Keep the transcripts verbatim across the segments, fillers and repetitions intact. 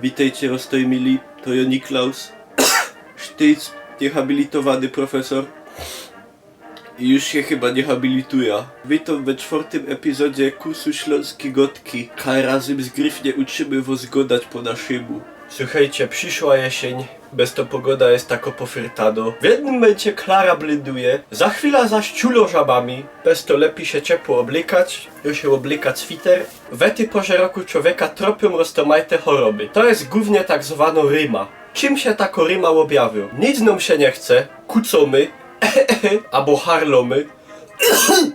Witejcie, roztōjmili, to jo Niklaus Sztyjc, niehabilitowany profesor. I już sie chyba nie habilituja. Witōm we czwortym epizodzie kursu ślōnskij gŏdki. Kaj razym z Gryfnie uczymy wŏs gŏdać po naszymu. Suchejcie, prziszła jesyń. Bez to pogoda je tako pofyrtano. W jednym mōmyncie Klara blynduje, za chwila zaś ciulo żabami. Bez to lepi sie ciepło ôblykać. Jo sie ôblykać switer. We tyj porze roku czowieka tropiōm roztōmajte choroby. To je głōwnie tak zwanŏ ryma. Czym sie tako ryma ôbjawiŏ? Nic nōm sie nie chce, kucōmy, abo harlōmy.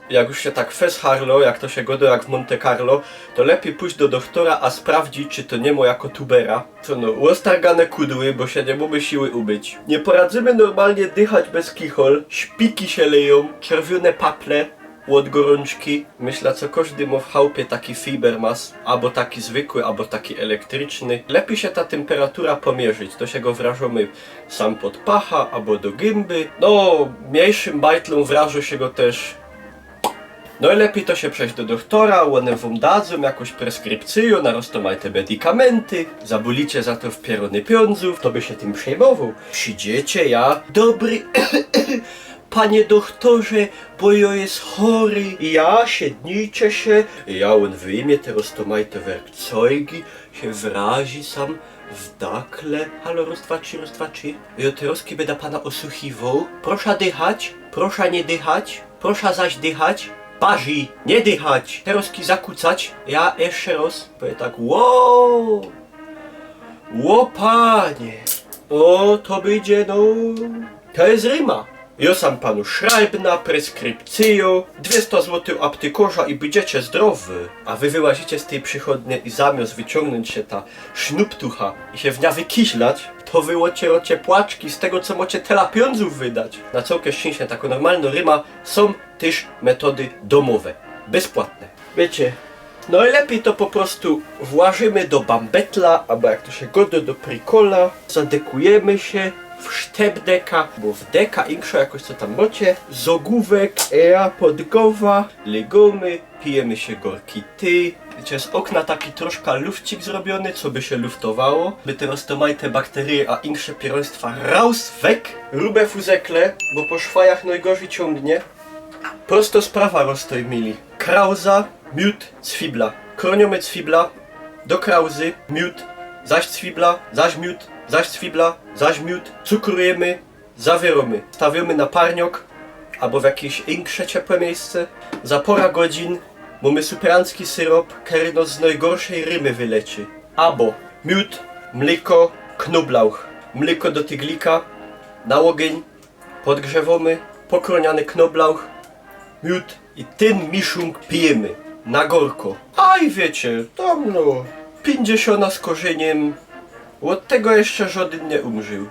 Jak już sie tak fest harlo, jak to sie gŏdŏ, jak w Monte Carlo, to lepi pōjś do dochtora, a sprawdzić, czy to niy ma jako tubera. Co no, ôstargane kudły, bo sie niy mōmy siły umyć. Niy poradzymy normalnie dychać bez kichol, szpiki sie lejōm, czerwiōne paple ôd gorōnczki. Myśla, co kożdy mo w chałpie taki fibermas, abo taki zwykły, abo taki elektryczny. Lepi sie ta tymperatura pomiyrzeć, to sie go wrażōmy sam pod pacha, abo do gymby. No, mniyjszym bajtlōm wrażŏ sie go tyż. No i lepi to sie przejś do dochtora, ône wōm dadzōm jakoś preskrypcyjõ na roztōmajte medikamenty, zabulicie za to w pierōny piōndzōw, to by sie tym przejmowoł. Przidziecie, ja: „Dobry, panie dochtorze, bo jo je chory.” Ja: „Siednijcie sie.” Ja: ôn wyjmie te roztōmajte werkcojgi, sie wrazi sam w dakle. „Halo, roz dwa, trzi, roz dwa, trzi. Jo, te rozki byda pana ôsuchiwoł. Prosza dychać, prosza niy dychać, prosza zaś dychać. Barzi, niy dychać. Te rozki zakucać.” Ja jeszcze roz, bo je tak: „Ło! Ło, panie! O, to bydzie, no, to je ryma.” Jo sam panu szrajbna, preskrypcyjõ, dwiesta złotych aptykŏrza i bydziecie zdrowy. A wy wyłazicie z tyj przichodnie i zamiast wyciōngnōńć sie ta sznuptucha i sie w niã wykiślać, to wy ôcierocie płaczki z tego, co mocie tela piōndzōw wydać. Na cołke szczynście, tako normalno ryma, sōm tyż metody dōmowe, bezpłatne. Wiycie, nojlepi to po prostu włażymy do bambetla, abo jak to sie gŏdŏ, do prikola, zadykujymy sie w sztebdeka, abo w deka, inkszo jakoś, co tam mocie, zogōwek, ja pod gowa, lygōmy, pijymy sie gorki tyj. Wiycie, z ôkna taki troszka lufcik zrobiōny, co by sie luftowało, by te roztōmajte bakteryje a insze pierōństwa raus weg. Rube fuzekle, bo po szwajach nojgorzyj ciōngnie. Prosto sprawa, roztōmili. Krauza, miōd, cwibla. Krōniōmy cwibla, do krauzy, miōd, zaś cwibla, zaś miōd, zaś cwibla, zaś miōd. Cukrujymy, zawiyrōmy. Stawiōmy na parniok abo w jakeś insze ciepłe miyjsce. Za pora godzin mōmy superancki syrop, kery nŏs z nojgorszyj rymy wyleczy. Abo miōd, mlyko, knoblauch. Mlyko do tyglika, na ôgyń, podgrzywōmy, pokrōniany knoblauch, miōd i tyn miszōnk pijymy na gorko. A i wiycie, tam no, piyńćdziesiōna z korzyniym, ôd tego jeszcze żŏdyn niy umrził.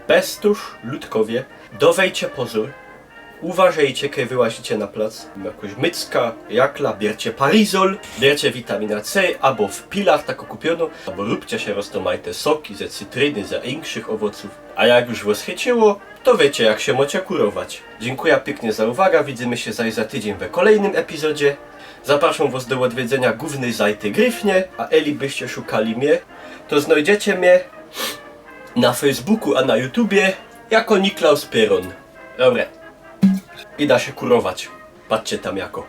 Bez to, ludkowie, dŏwejcie pozōr, uważejcie, kej wyłazicie na plac. Jakoś mycka, jakla, biercie parizol, biercie witamina C, abo w pilach tako kupiōno, abo rōbcie sie roztōmajte soki ze cytryny, ze inkszych ôwocōw. A jak już wŏs chyciło, to wiycie, jak sie mocie kurować. Dziynkuja piyknie za uwaga, widzymy sie zaś za tydziyń we kolejnym epizodzie. Zapraszōm wŏs do ôdwiedzynia Gōwnyj Zajty Gryfnie, a eli byście szukali mie, to znojdziecie mie na Facebooku a na YouTubie jako Niklaus Pierōn. Dobra. Ida sie kurować. Patrzcie tam jako.